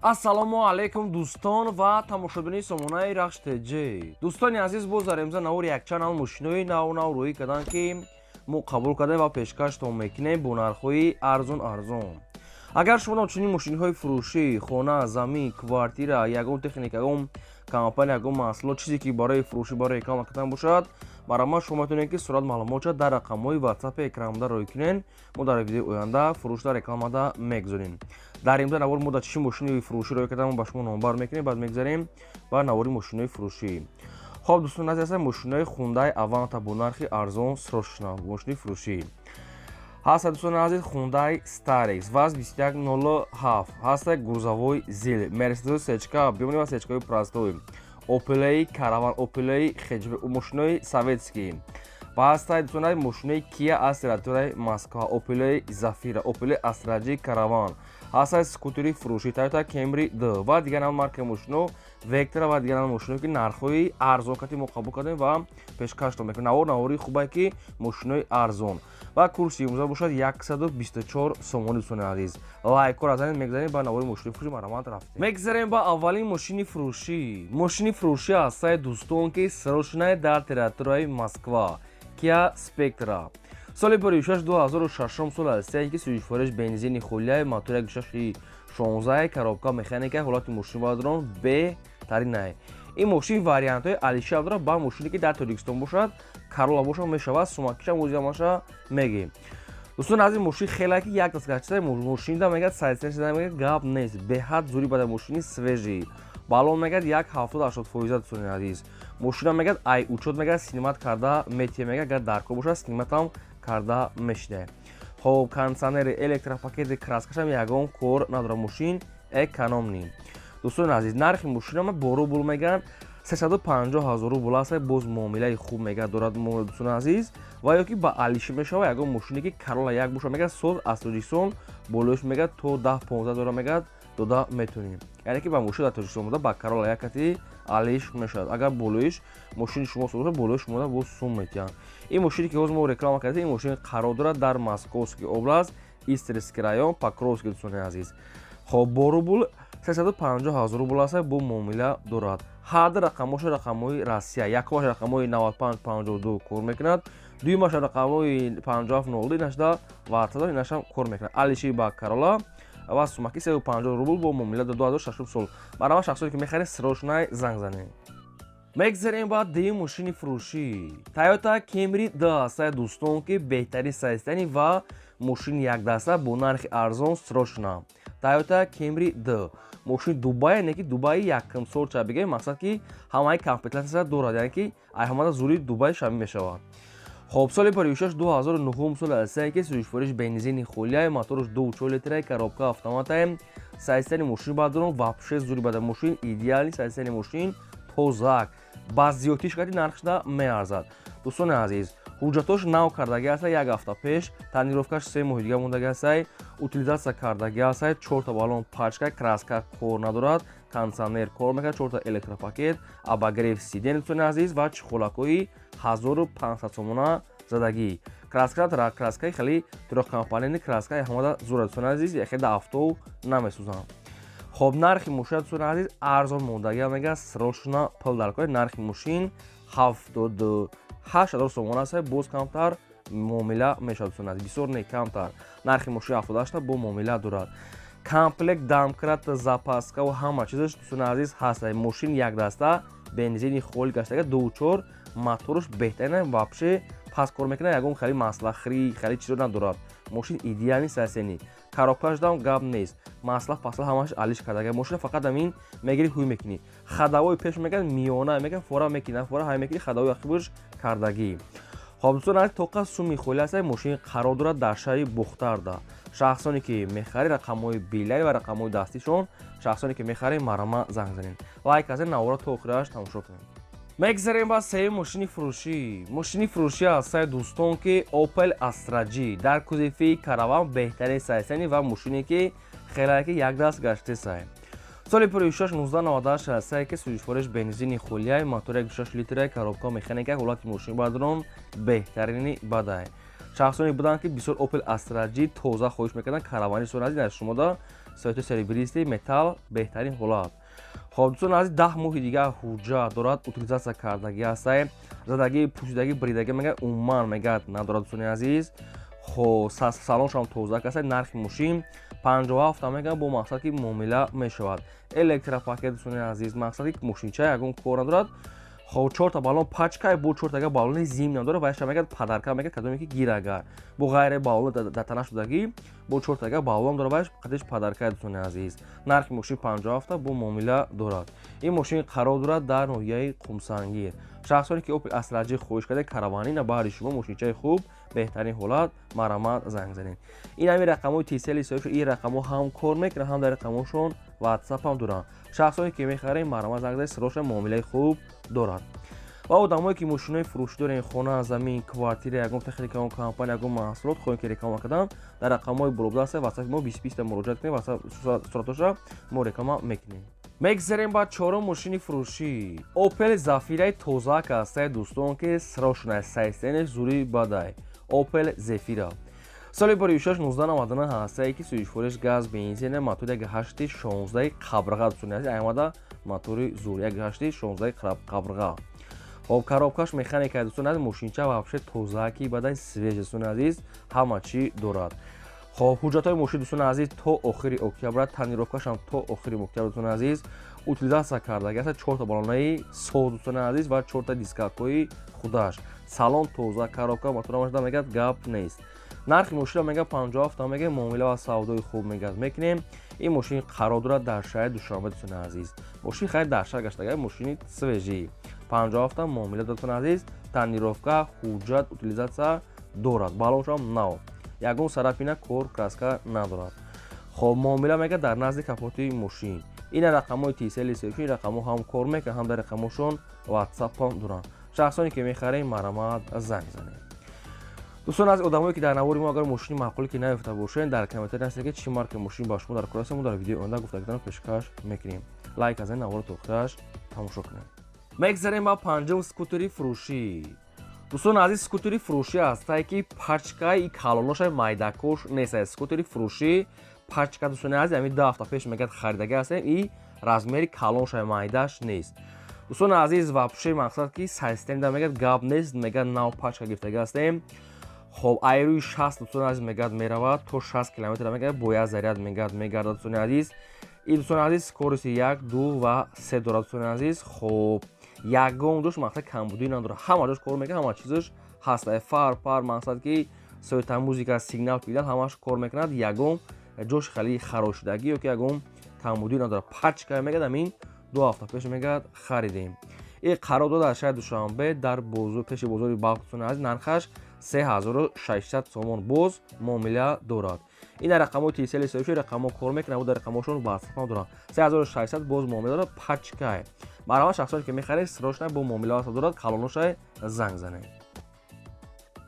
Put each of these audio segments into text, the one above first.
Ассалому алайкум, дӯстон ва тамошобинони сомонаи Рахш ТЖ. Дӯстони азиз, боз дар имза навори якчанд нав мошинои нав нав рӯӣ карданд, ки мо қабул кардем ва пешкаштон мекунем бо нархҳои арзон арзон. Агар шумо чунин мошинҳои фурӯшӣ, хона, замин, квартира, ягон техника, ягон компания, ягон маҳсулот, чизе ки барои фурӯшӣ, барои реклама кардан бошад, марҳамат, шумо метавонед, ки сурат маълумотша дар рақамҳои ватсапи экранбуда рӯй кунед. Мо дар видеои оянда фурӯшда, рекламада мегузорем. Дар имза навор мо дар чӣ мошини фурӯшӣ рӯй кардам, ба шумо номбар мекунем, баъд мегзарем ба навори мошинои фурӯшӣ. Хоб, дӯстон азиз, мошинои Хундай Аванта бо нархи арзон, срочно мошини фурӯшӣ ҳаста. Дӯстони азиз, Хундай Старекс ВАЗ 2107 ҳаста, грузовой ЗИЛ, Мерседес сечка объёмный ва сечкаи простой, Опелаи Караван, Опелаи хэтчбек, мошинои советский ва ҳаста, дӯстони азиз, мошинои Кия Астра, территорияи Москва, Опелаи Зафира, Опелаи Астра Джи Караван ҳаста, скутери фурӯшӣ, Тойота Кемри д ва дигар нав маркаи мошино, Вектора ва дигар нав мошино, ки нархҳои арзон кати мо қабул кардем ва пешкаштон мекунем. Навор навори хубае, ки мошинои арзон ва курси имрӯза бошад 124 сомонӣ. Дӯстони азиз, лайкҳоро занед. Мегзарем ба навори мошини фурӯшӣ, марҳамат, рафтем. Мегзарем ба аввалин мошини фурӯшӣ. Мошини фурӯшӣ ҳастаи, дӯстон, ки срочно дар территорияи Москва, Киа Спектра, соли 56, 2006 сол ҳастае, ки сӯзишвориш бензини холияи, мотор 1.6 16, коробка механика, ҳолати мошин бадрон беҳтаринае. Ин мошин вариантҳои алишав дорад. Ба мошине ки дар Тоҷикистон бошад, Карола бошад, мешавад. Сумакиша ӯзиамаша мегӯем. Дӯстон азиз, мошин хеле ки як даст мошинда мегӯяд, сайсда мегӯяд, гап нест, беҳад зури бада, мошини свежий, баллон мегӯяд як 70-80%. Дӯстони азиз, мошина мегӯяд, ай учёт мегӯяд, снимать карда метия, мегӯяд, агар дар кор бошад, снимать ам карда мешида. Хоб, кондиционери, электропакети, краскашам ягон кор надорад, мошин экономный. Дӯстони азиз, нархи мошинама бо рубл мегӯянд 350 ҳазор рубл аст. Боз муомилаи хуб мегӯяд дорад, дӯстони азиз, ва ё ки ба алиши мешава. Ягон мошине ки Карола як боша, мегӯяд, соз аз Тоҷикистон болоиш мегӯяд то 10-15 дора, мегӯяд, дода метавонем. Яъне ки ба мошин дар Тоҷикистон буда, ба Карола якати алиш мешавад. Агар болоиш мошини шумо соз бошад, болои шумо боз сум метиҳанд. Ин мошине ки ҳозир мо реклама кардем, ин мошин қарор дорад дар Московский область, Истринский район, Покровский. Дӯстони азиз, хоб, бо рубл 350 ҳазор рубл аст, бо муомила дорад. Ҳарду рақамҳоша рақамҳои Россия. Якумаш рақамҳои 9552 кор мекунад, дуюмаш рақамҳои 5702, инашда ватсап, инашам кор мекунад. Алиши ба Карола ва сумаки 350 рубл бо муомила до 2006 сол. Барои шахсоне ки мехаред, срочно занг занед. Мегзарем ба дуюм мошини фурӯшӣ. Тойота Кемри д ҳастае, дӯстон, ки беҳтарин состояние ва мошини якдаста бо нархи арзон, срочно. Тойота Кемри д, мошини Дубай, не ки Дубаи якум сол ча бигем, мақсад ки ҳамаи комплектация дорад, яъне ки ай ҳамада зури Дубай шамил мешавад. Хоб, соли 56, 2009 сол ҳастае, ки сӯзишвориш бензини холияй, моторш 2,4 литра, коробка автоматае. Состояние мошин бадрон вообще зури бада, мошин идеальный, состояние мошин тозак, ба зиёдтиш кади нархшда меарзад. Дӯстони азиз, ҳуҷҷатош нав кардаги аста як ҳафта пеш, тонировкаш 3 моҳи дига мондаги астай, утилизация кардаги астай, чорта баллон пачка, краска кор надорад, кондиционер кор мекунад, чорта электропакет, обогрев сиденья, дӯстони азиз, ва чехолакҳои 1500 сомона задагӣ. Краска, краскаи хеле трёхкомпонентный краска ҳамада зура, дӯстони азиз, яхе да автов намесӯзанд. Хоб, нархи мошин, дӯстони азиз, арзон мондагиа, мегӯяд, срочно пул дар кор. Нархи мошин 78 ҳазор сомон аст, боз камтар муомила мешавад, дӯстони азиз, бисёр не, камтар. Нархи мошин 78 бо муомила дорад. Комплект домкрат, запаска ва ҳама чизаш, дӯстони азиз, ҳаст. Мошин якдаста, бензини холи гаштага, 2,4 моторш беҳтарина, вообще пас кор мекунад, ягон хеле маслахри хеле чизо надорад. Мошин идеальный состояние, коробкашдам гап нест, масла пасла ҳамаш алиш кардага. Мошина фақат амин мегири, ҳуй мекунӣ, ходовой пеш мегӯяд, миёна мегӯяд, фора мекунӣ, фора ҳай мекунӣ, ходовой ақибаш кардагӣ. Хоб, дӯстон, тоқа суми холи аст. Мошин қарор дорад дар шаҳри Бухтарда. Шахсоне ки мехаред, рақамҳои билай ва рақамҳои дастишон, шахсоне ки мехаред, марҳама, занг занед, лайк азен, навора то охираш тамошо кунед. Мегзарем ба сеюм мошини фурӯшӣ. Мошини фурӯшӣ ҳастаи, дӯстон, ки Opel Astra G дар кузови Караван, беҳтарин состояние ва мошине ки хеле ки якдаст гаштесай. Соли 56, 1998 ҳастае, ки сӯзишвориш бензини холияй, мотор 1.6 литра, коробка механика, ҳолати мошин бадрон беҳтарини бадай. Шахсоне буданд, ки бисёр Opel Astra G тоза хоҳиш мекарданд, каравани сонази дар шумода Светои серебристый, металл, беҳтарин ҳолат. Хоб, дӯстон азиз, 10 моҳи дигар ҳуҷҷат дорад, утилизация кардагӣ ҳастай. Задагӣ, пӯшидагӣ, бридагӣ мегӯяд, умуман мегӯяд, надорад, дӯстони азиз. Хоб, салоншам тоза ҳастай. Нархи мошин 57 мегӯяд, бо мақсад ки муомила мешавад. Электропакет, дӯстони азиз, мақсад ки мошинча ягон кор надорад. Хоб, чорта баллон пачка, бо чортага баллони зимний дорад ва яша мегӯяд, подарка мегӯяд, кадоме ки гирагар бо ғайри баллон дар тана шудагӣ, бо чортага баллон дорад ва қадиш подарка. Дӯстони азиз, нархи мошин 57, бо муомила дорад. Ин мошин қарор дорад дар ноҳияи Қумсангир. Шахсоне ки Опел Астра J хоҳиш карда, каравани на баҳри шумо мошинчаи хуб, беҳтарин ҳолат, марҳамат, занг занед. Ин ҳамин рақамҳои Тисели соҳиб. Ин рақамҳо ҳам кор мекунанд, ҳам дар рақамҳошон ватсап ҳам доранд. Шахсоне ки мехарем, марҳамат, занг занед, сироша муомилаи хуб дорад. Ва одамое ки мошинои фурӯшӣ дорем, хона, замин, квартира, ягон техника, ягон компания, ягон маҳсулот хоҳем ки реклама кардан, дар рақамҳои болобуда аст ватсапи мо, 20 20 муроҷиат кунем, суратоша мо реклама мекунем. Мегзарем ба чорум мошини фурӯшӣ. Опел Зафираи тозаак ҳастай, дӯстон, ки сирошунай сайсенеш зури бадай. Опел Зефира соли бори 6 1999 ҳастае, ки сӯзишвориш газ, бензин, мотор 1,8 16 қабрға. Дӯстони азиз, аймада мотори зур 1,8 16 қабрға. Хоб, коробкаш механика, дӯстони азиз. Мошинча вообще тозааки бадай, свежий, дӯстони азиз, ҳама чӣ дорад. Хоб, ҳуҷҷатҳои мошин, дӯстони азиз, то охири октябр, тонировкашам то охири октябр, дӯстони азиз, утилизация кардаги аст. Чорта баллонаи соз, дӯстони азиз, ва чорта дискакҳои худаш. Салон тоза, коробка, моторамашда мегӯяд, гап нест. Нархи мошинро мегӯяд, 57 мегӯяд, муомила ва савдои хуб мегӯяд, мекунем. Ин мошин қарор дорад дар шаҳри Душанбе, дӯстони азиз. Мошин хайр дар шаҳр гаштага, мошини свежий. 57 муомила, дӯстони азиз, тонировка, ҳуҷҷат, утилизация дорад, баллоншам нав, ягон царапина, кор, краска надорад. Хоб, муомила мегӯяд дар назди капоти мошин. Ина рақамҳои Тисели сеюшин рақамҳо ҳам кор мекунанд, ҳам дар рақамҳошон ватсапам доранд. Шахсоне ки мехарем, марҳамат, занг занед. Дӯстон аз одамое ки дар навори мо агар мошини маъқуле ки наёфта бошед, дар комментарий нависед, ки чӣ марка мошин ба шумо дар кор аст, мо дар видеои оянда гуфтагидан пешкаш мекунем. Лайк аз ин навори то охираш тамошо кунед. Мегзарем ба панҷум скутери фурӯшӣ. Дӯстон азиз, скутери фурӯшӣ ҳастае, ки пачкаи калоноша, майдакош нест. Скутери фурӯшӣ пачка, дӯстони азиз, ҳамин 2 ҳафта пеш мегӯяд, харидагӣ ҳастем, и размери калонша, майдаш нест. Дӯстони азиз, вообще мақсад ки сайстемда мегӯяд, гап нест, мегӯяд, нав пачка гирифтагӣ ҳастем. Хоб, айрӯи 60, дӯстони азиз, мегӯяд, меравад то 60 километр, мегӯяд, бо як заряд мегӯяд, мегардад. Дӯстони азиз, и дӯстони азиз, скорости як, ду ва се дорад, дӯстони азиз. Хоб, ягон ҷош мақсад камбудӣ надорад, ҳама ҷош кор мекунад, ҳама чизаш ҳаст, фар пар, мақсад ки света, музыка, сигнал, педал, ҳамаш кор мекунад. Ягон ҷош хеле харошидагӣ ё ки ягон камбудӣ надорад. Пачка мегӯяд, ҳамин 2 ҳафта пеш мегӯяд, харидем. И қарор дод дар шаҳри Душанбе, дар пеши бозори Балх. Дӯстони азиз, нархаш 3600 сомон, боз муомила дорад. Ин рақамҳои Тисели соҳибши рақамҳо кор мекунад, дар рақамҳошон ватсапам доранд. 3600, боз муомила дорад, пачкай. Марҳамат, шахсоне ки мехаред, срочно, бо муомила дорад, калоношай занг занед.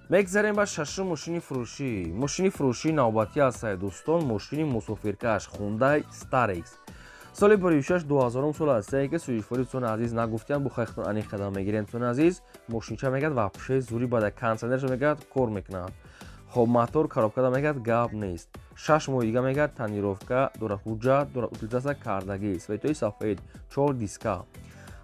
Мегзарем ба шашум мошини фурӯшӣ. Мошини фурӯшии навбатӣ ҳастае, дӯстон, мошини мусофиркаш Хундай Старекс соли 96 2000 сол ҳастае, ки сӯзишворӣ, дӯстони азиз, нагуфтиям, бу хайхтон аниқ қадам мегирем. Дӯстони азиз, мошинча мегӯяд, вообще зури бада, кондиционерша мегӯяд, кор мекунад. Хоб, мотор, коробкада мегӯяд, гап нест. 6 моҳи дига мегӯяд, тонировка дорад, ҳуҷҷат дорад, утилизация кардагӣ, светои сафед, чор диска.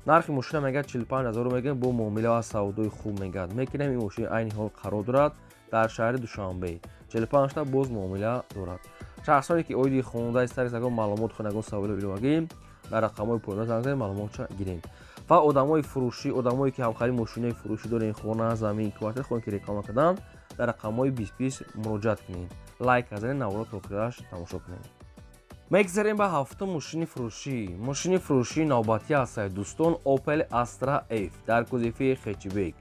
Нархи мошина мегӯяд, 45 000 мегӯяд, бо муомила ва савдои хуб мегӯяд, мекунем. Ин мошин айни ҳол қарор дорад дар шаҳри Душанбе. 45та, боз муомила дорад. Шахсоне ки оиди Хундай Старекс ягон маълумот хоҳанд, ягон саволу иловагӣ, дар рақамҳои поёна занг занед, маълумотша гирем. Ва одамои фурӯшӣ, одамое ки ҳамхари мошинои фурӯшӣ дорем, хона, замин, квартира хоҳем ки реклама кардан, дар рақамҳои 20 20 муроҷиат кунед. Лайк казанед, наворо то охираш тамошо кунед. Мегзарем ба ҳафтум мошини фурӯшӣ. Мошини фурӯшии навбатӣ ҳастад, дӯстон, Opel Astra F дар кузови хэтчбек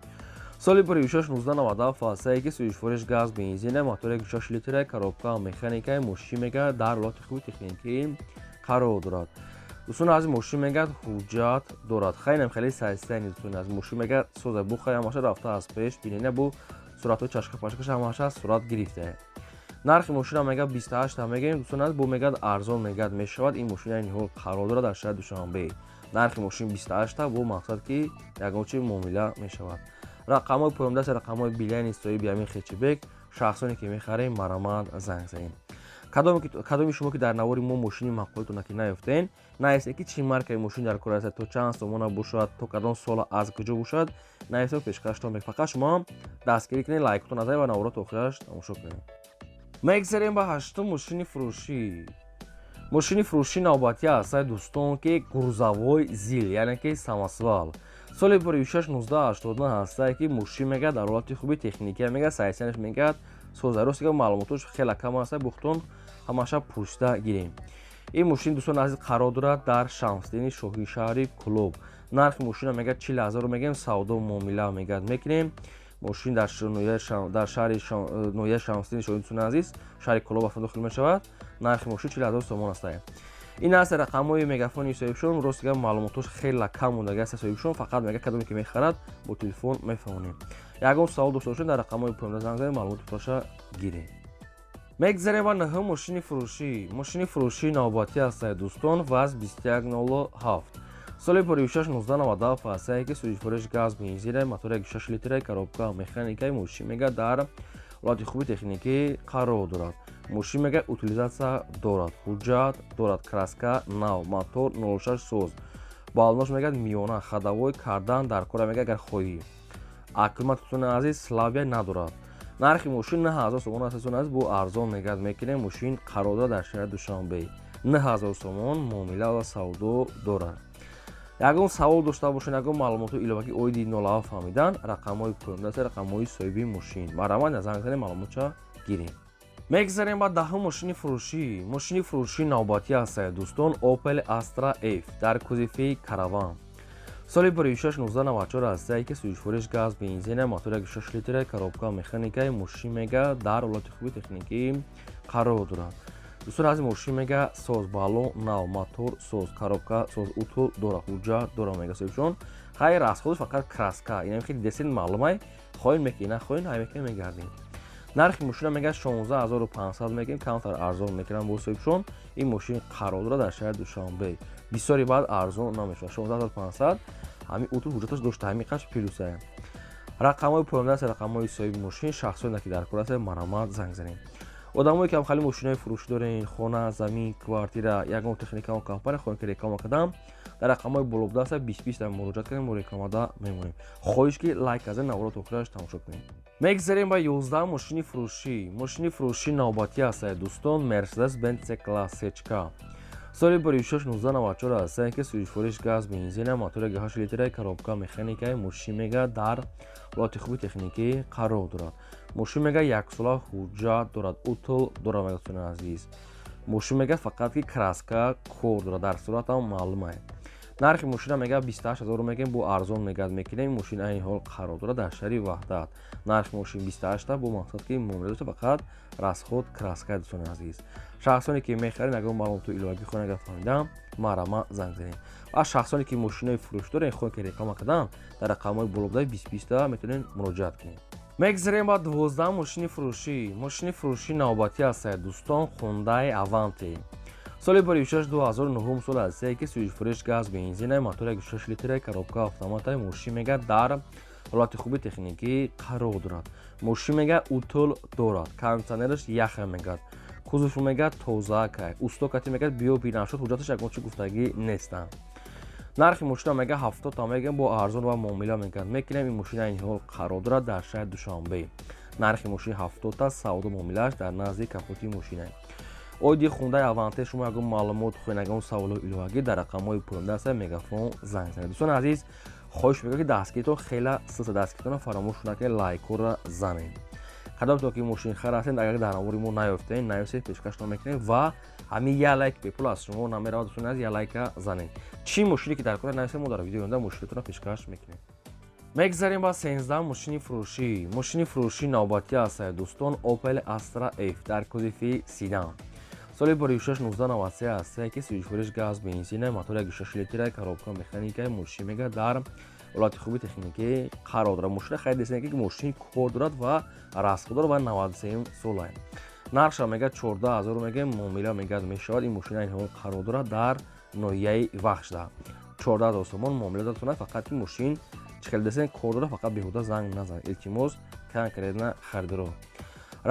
соли 16 1997 ҳастае, ки сӯзишвориш газ, бензина, мотори 6 литра, коробка механика. Мошин мегӯяд, дар ҳолати хуби техникӣ қарор дорад. Дӯстон аз мошин мегӯяд, ҳуҷҷат дорад, хайнам хеле сайстани. Дӯстон аз мошин мегӯяд, соза бухай, ҳамаша рафта аз пеш бинена, бу суратҳои чашка пашкаш ҳамаша сурат гирифта. Нархи мошина мегӯяд, 28 мегӯем, дӯстон аз бо мегӯяд, арзон мегӯяд, мешавад. Ин мошин айни ҳол қарор дорад дар шаҳри Душанбе. Нархи мошин 28, бо мақсад ки ягон чи муомила мешавад. Рақамҳои поёндаст рақамҳои билияни соҳиби ҳамин хэтчбек. Шахсоне ки мехарем, марҳамат, занг занед. Кадоми шумо ки дар навори мо мошини маъқултона ки наёфтен, нависед, ки чӣ маркаи мошин дар кор аст, то чанд сомона бошад, то кадом сола, аз куҷо бошад, нависед, пешкаштон мекунем. Фақат шумо дастгирӣ кунед, лайкотон назанед ва наворо то охираш тамошо кунед. Мегзарем ба ҳаштум мошини фурӯшӣ. Мошини фурӯшӣ навбатӣ аст, дӯстон, ки грузовой ЗИЛ, яъне ки самосвал, соли 2006 1989 ҳастае, ки мошин мега дар ҳолати хуби техникия, мега сайсанаш мегӯяд соза. Рости маълумотош хеле кам аст, бухтон ҳамаша пурсида гирем. Ин мошин, дӯстон азиз, қарор дорад дар Шамсиддини Шоҳи, шаҳри Кӯлоб. Нархи мошина мегӯяд 40 000 мегӯем, савдо муомила мегӯяд мекунем. Мошин дар шаҳри ноҳияи Шамсиддини Шоҳи, дӯстони азиз, шаҳри Кӯлоб афтон дохил мешавад. Нархи мошин 40 000 сомон аст. Ин аст рақамҳои мегафони соҳибшон. Рости гап, маълумотош хеле кам мондаги аст. Соҳибшон фақат мега, кадоме ки мехарад, бо телефон мефаҳмонем. Ягон савол дошта бошед, дар рақамҳои поёнда занг занед, маълумоти пурраша гиред. Мегзарем ба нӯҳум мошини фурӯшӣ. Мошини фурӯшии навбатӣ ҳастае, дӯстон, ВАЗ 2107, соли 2006 1997 ҳастае, ки сӯзишвориш газ, бензина, мотори 6 литра, коробка механикаи. Мошин мега дар ҳолати хуби техникӣ қарор дорад. Мошин мега утилизация дорад, ҳуҷҷат дорад, краска нав, мотор 06 соз, баллонош мегӯяд миёна, ходовой кардан дар кора мега, агар хоҳӣ. Аккумуляторни азиз слабый надорад. Нархи мошин 9000 сомон аст, дӯстони азиз, бо арзон мегӯяд мекунем. Мошин қарор дорад дар шаҳри Душанбе, 9000 сомон муомила ва савдо дорад. Ягон савол дошта бошед, ягон маълумоти иловагӣ оиди нолава фаҳмидан, рақамҳои поёндаст, рақамҳои соҳиби мошин. Марҳамат, занг занед, маълумотша гирем. Мегзарем ба даҳум мошини фурӯшӣ. Мошини фурӯшии навбатӣ ҳастае, дӯстон, Opel Astra F дар кузови караван, соли 2006 1994 ҳастае, ки сӯзишвориш газ, бензина, мотори 6 литра, коробка механикаи. Мошин мега дар ҳолати хуби техникӣ қарор дорад. Дӯстон аз, мошин мега соз, баллон нав, мотор соз, коробка соз, утул дора, ҳуҷҷат дора, мега соҳибшон. Хайр, расходаш фақат краска. Инам хеле десен маълумай, хоҳин мекунӣ, нахоҳин, ҳай мекунем, мегардем. Нархи мошина мега 16 500 мегӯем, камтар арзон мекунам бо соҳибшон. Ин мошин қарор дорад дар шаҳри Душанбе. Бисёри баъд арзон намешавад. 16 500, ҳамин утул, ҳуҷҷаташ дошта, ҳамин қаш плюса. Рақамҳои поёндаст, рақамҳои соҳиби мошин. Шахсоне ки дар кор ҳастед, марҳамат, занг занед. Одамое ки ҳам мошинои фурӯшӣ дорен, хона, замин, квартира, ягон техника, компания хоҳем ки реклама кардам, дар рақамҳои болобуда 20 20 муроҷиат кунем, мо рекламада мемонем. Хоҳиш ки лайк казен, наворо то охираш тамошо кунем. Мегзарем ба 11 мошини фурӯшӣ. Мошини фурӯшии навбатӣ ҳастае, дӯстон, Мерседес Бенц С класс сечка, соли 2006 1994 ҳастае, ки сӯзишвориш газ, бензина, мотори 8 литра, коробка механикаи. Мошин мега дар ҳолати хуби техникӣ қарор дорад. Мошин мега яксола ҳуҷҷат дорад, утул дорад, мега, дӯстони азиз. Мошин мега фақат ки краска кор дорад, дар суратам маълумае. Нархи мошина мега 28 000 мегӯем, бо арзон мегӯяд мекунем. Мошин айни ҳол қарор дорад дар шаҳри Ваҳдат. Нархи мошин 28-та, бо мақсад ки муомила дошта, фақат расход краска. Дӯстони азиз, шахсоне ки мехарем, ягон маълумоту иловагӣ хоҳем агар фаҳмидам, марҳамат, занг занед. Ва шахсоне ки мошинои фурӯш дорем, хоҳем ки реклама кардам, дар рақамҳои болобудаи 20 20-та метавонед муроҷиат кунед. Мегзарем ба 12 мошини фурӯшӣ. Мошини фурӯшии навбатӣ ҳастае, дӯстон, Хундай Аванте, соли 2006 2009 сол ҳастае, ки сӯзишвориш газ, бензина, мотори 6 литра, коробка автомата. Мошин мега дар ҳолати хуби техникӣ қарор дорад. Мошин мега утул дорад, кондитсионераш яха мегӯяд, кузовш мега тоза кай, усто кати мегӯяд биё бинашуд, ҳуҷҷаташ ягон чӣ гуфтагӣ нестанд. Нархи мошина мега 70 та мегӯем, бо арзон ва муомила мегӯяд мекунем. Ин мошина айни ҳол қарор дорад дар шаҳри Душанбе. Нархи мошин 70-та, савдо муомилааш дар назди капоти мошина. Оиди Хундай Аванте шумо ягон маълумот хоҳед, ягон саволу иловагӣ, дар рақамҳои поёнда аста мегафон занг занед. Дӯстони азиз, хоҳиш мекунам ки дастгиритон хела сиса, дастгиритонро фаромӯш накунед, лайкҳоро занед. Кадомтон ки мошинхар ҳастед, агар дар навори мо наёфтед, наёфтед, пешкашто мекунем ва ҳамин як лайк бепул аз шумо намеравад. Дӯстони азиз, як лайка занед. Чӣ мошине ки дар кора, нависед, мо дар видеои оянда мошинатонро пешкаш мекунем. Мегзарем ба 13 мошини фурӯшӣ. Мошини фурӯшии навбатӣ ҳастае, дӯстон, Opel Astra F дар кузови седан, соли 2006 1993 ҳастае, ки сӯзишвориш газ, бензина, мотори 6 литра, коробка механика. Мошин мега дар ҳолати хуби техникӣ қарор дорад. Мошина харидесен ки мошин кор дорад ва расход дорад ва 93 сола. Нархша мега 14 000 мегӯем, муомила мегӯяд мешавад. Ин мошина айни ҳол қарор дорад дар ноҳияи Вахшда. 14 000 сомон муомила дорад, фақат ки мошин чӣ хел десен кор дорад, фақат беҳуда занг назанед, илтимос, конкретно харидоро.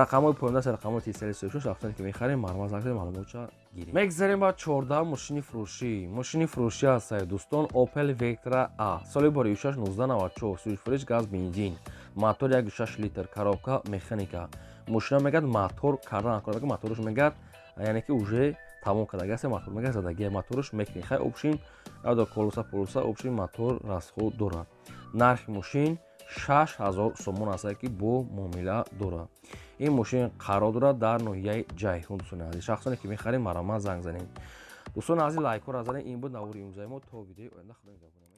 Рақамҳои поёндаст, рақамҳои тисали соҳибшон. Шахсоне ки мехарем, марҳамат, занг занед, маълумотша гирем. Мегзарем ба 14 мошини фурӯшӣ. Мошини фурӯшӣ ҳастае, дӯстон, Opel Vectra A, соли бори 6 1994, сӯзишвориш газ, бензин, мотор 1,6 литр, коробка механика. Мошина мегӯяд, мотор кардан мегӯяд, мотораш мегӯяд, яъне ки уже тамом кардагаст мотор, мегӯяд, задагия мотораш мекунӣ. Хай, общем, колоса полоса, общем, мотор расход дорад. Нархи мошин 6000 сомон аст, ки бо муомила дорад. Ин мошин қарор дорад дар ноҳияи Ҷайҳун. Дӯстони азиз, шахсоне ки мехарем, марҳамат, занг занед. Дӯстони азиз, лайкҳоро занед. Ин буд навори имрӯзаи мо. То видеои оянда, Худо нигаҳбон.